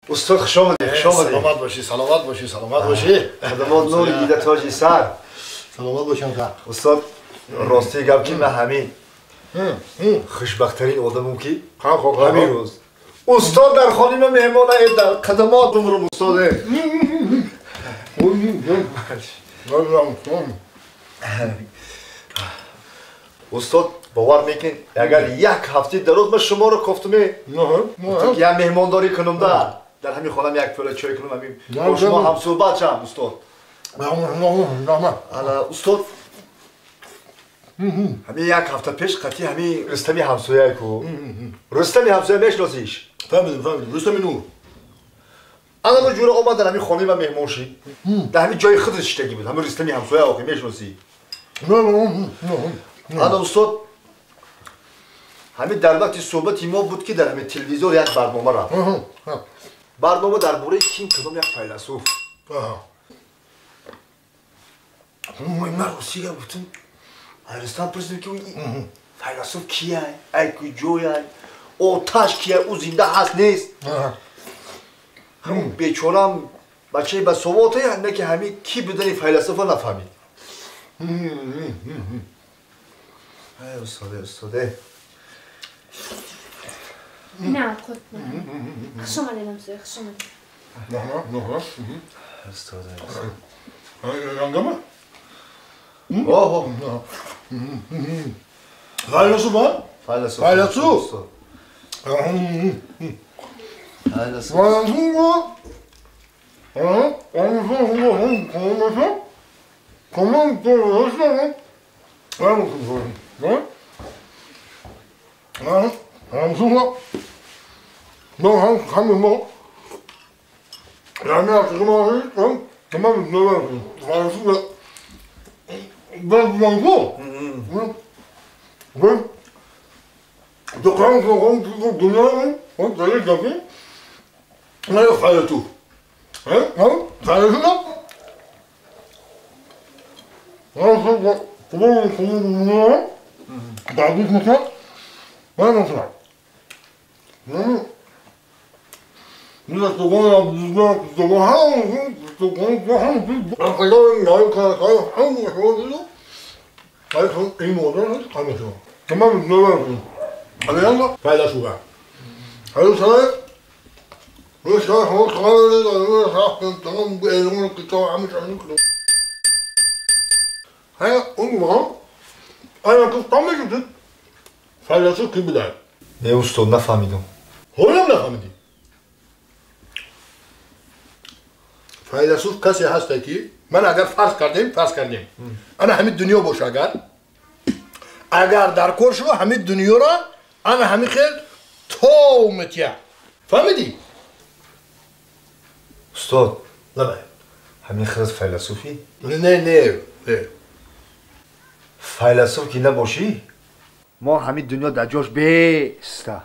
Устод, хуш омадед, хуш омадед. Саломат бошӣ, саломат бошӣ, саломат бошӣ. Хадамот нури дида тоҷи сар. Саломат бошам. Устод, рости гап ки ман ҳамин хушбахттарин одамум ки ҳамин рӯз устод дар хонаи ман меҳмон дар қадамот умрум устод. Устод, бовар мекунед, агар як ҳафтаи дароз ман шуморо кофтуме як меҳмондорӣ кунум да дар ҳамин хонам як пиёла чой кунум, ҳамин бо шумо ҳамсӯҳбат шавам устод. Ана устод, ҳамин як ҳафта пеш қатъи ҳамин Рустами ҳамсоя ку. Рустами ҳамсоя мешиносиш? Фаҳмидам, фаҳмидам. Рустами Нур. Ана мо ҷура омад дар ҳамин хонаи ман меҳмон шид. Дар ҳамин ҷои худаш шиштагӣ буд. Ҳамин Рустами ҳамсоя охи мешиносӣ? Ана устод, ҳамин дар вақти суҳбати мо буд ки дар ҳамин телевизор як барнома рафт. Барнома дар бораи ким кадом як файласуф. Ман росига гуфтам, Рустам пурсидем ки файласуф кияй, ай куҷояй, оташ кияй, ӯ зинда ҳаст нест. Ҳамин бечорам бачаи басовотае, не ки ҳамин ки будани файласуфа нафаҳмид. Ай устоде, устоде. Не, худ. Хуш омадед, ҳамсоя, хуш омадед. Устоде. Рангама? Оҳо. Файласуф, а? Файласуф. Файласуф. Файласуф. Не, устод, нафаҳмидам. Ҳолам нафаҳмидӣ? Файласуф касе ҳаста ки ман агар фарз кардем, ана ҳамин дунё боша, агар дар кор шумо ҳамин дунёро ана ҳамин хел тов метия. Фаҳмидӣ? Устод, ҳамин хел файласуфӣ? Не, не, не. Файласуф ки набошӣ, мо ҳамин дунё дар ҷош беста.